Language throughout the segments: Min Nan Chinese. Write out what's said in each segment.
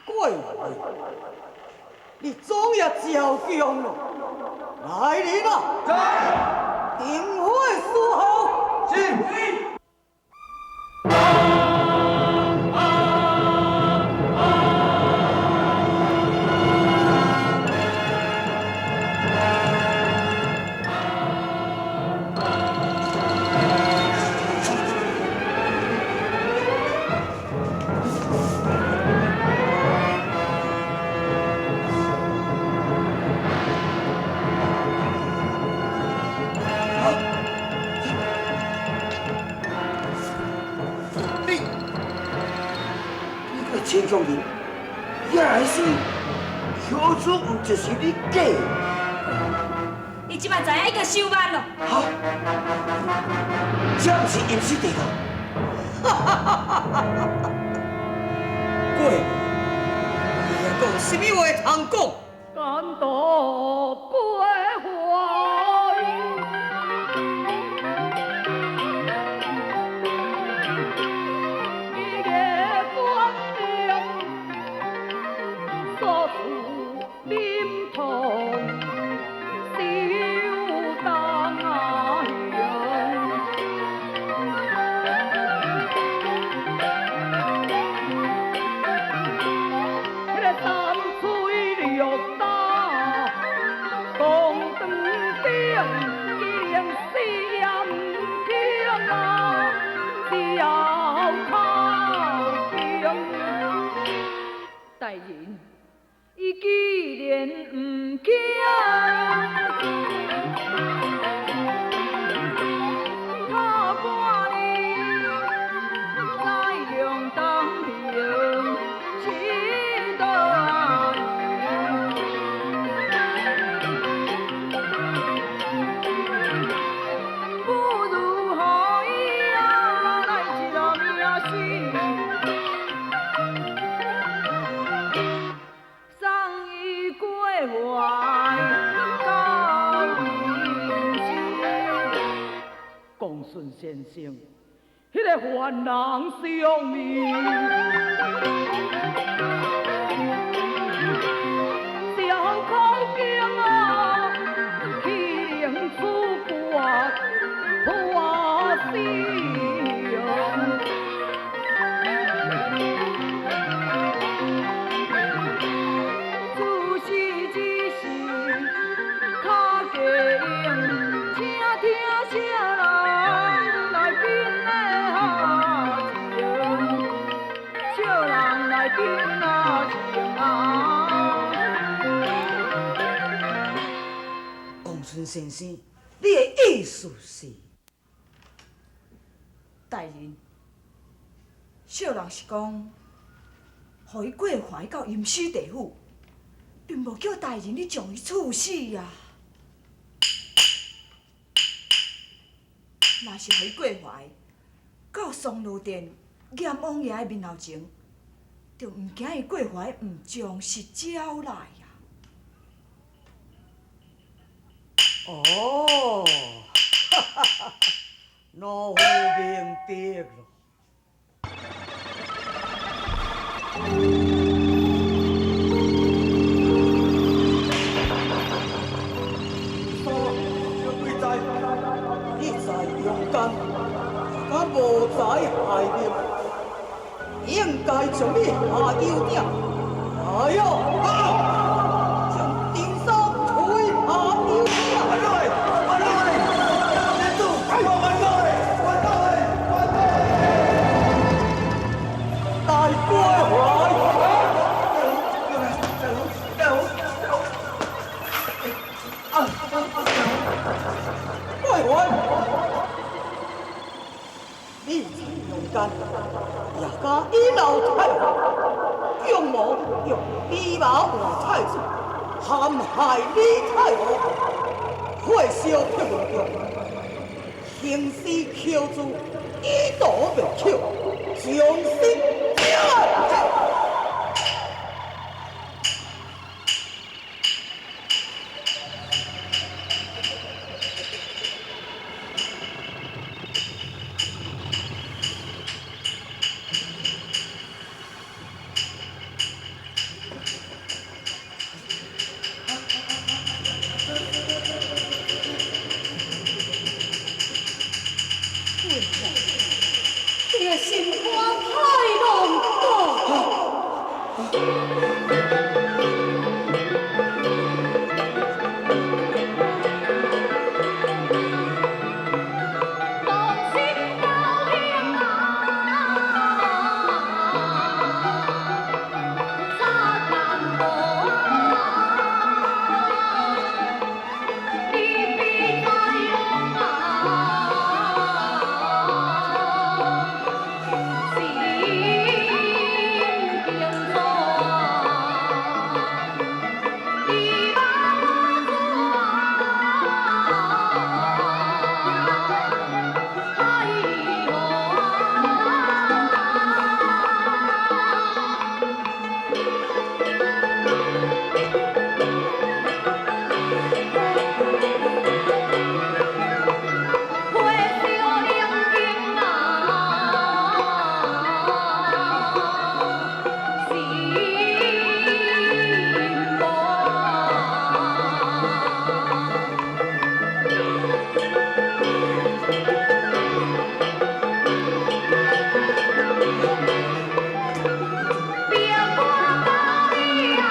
过怀，你总也招降咯。來人啊！在。訂火伺候。是。你，你個千強人，也是喬主，毋就是你假的？你這擺知影已經收慢咯。哈？這毋是陰司地圖？過，你還閣有啥物話通講？感動過懷。伊的本領，所處忍痛受當啊刑。彼个三催六打，公堂頂，竟死也毋肯啊，笑口平。大人，伊既然毋肯，他看你在用當行，是倒不如予伊啊來一路命死，送伊過懷到陰司。公孫先生，彼个犯人相面，小口径啊，去刑处决破死刑。此时只是較過用，請聽小人來賓的下情，小人來賓啊情啊。公孫先生，你的意思是？大人，小人是講，予伊過懷到陰司地府，並無叫大人你將伊處死啊。若是予伊過懷到松羅殿閻王爺的面頭前，就毋驚伊過懷毋將實招來啊。哦，哈哈哈！老夫明白咯。小鬼知，你在陽間，敢無才害命，應該將你下幽鼎。來喲，將丁三推下幽鼎。萬歲！萬歲！天主，萬歲！萬歲！萬歲！大過懷。過懷，你在陽間，也敢倚老太后，用謀用李毛換太子，陷害李太后，火燒碧雲宮，行屍喬主，以毒滅口，將心招來。別我甲你啊。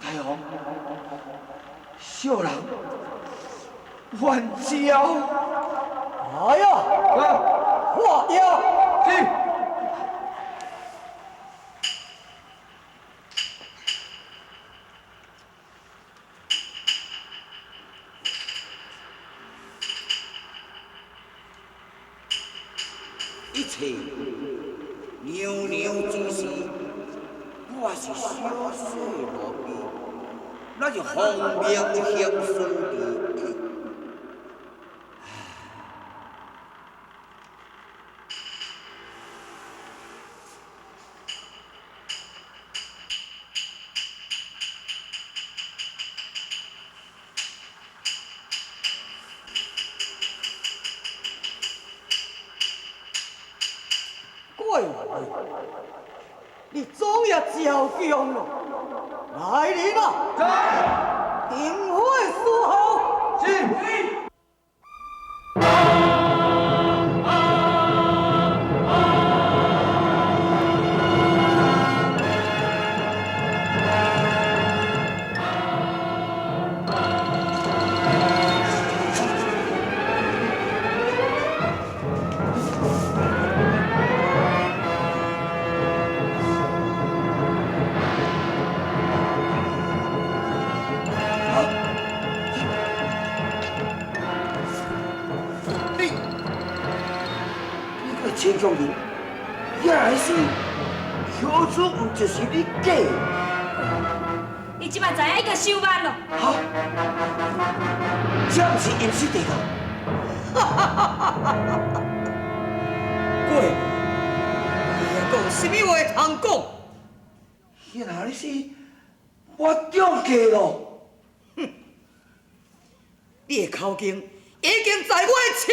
大王，小人冤招。来呀，画押。是。一切娘娘之事，我是小细路边，那是奉命行事的。过你总也招降咯！来人啊！在。定火伺候。是。陈强人，也来是许主毋就是你假的？你这摆知影已经收慢咯。哈？这毋是阴司地道？过，你还阁有啥物话通讲？原来你是我中计咯！哼，你的口径已经在我的手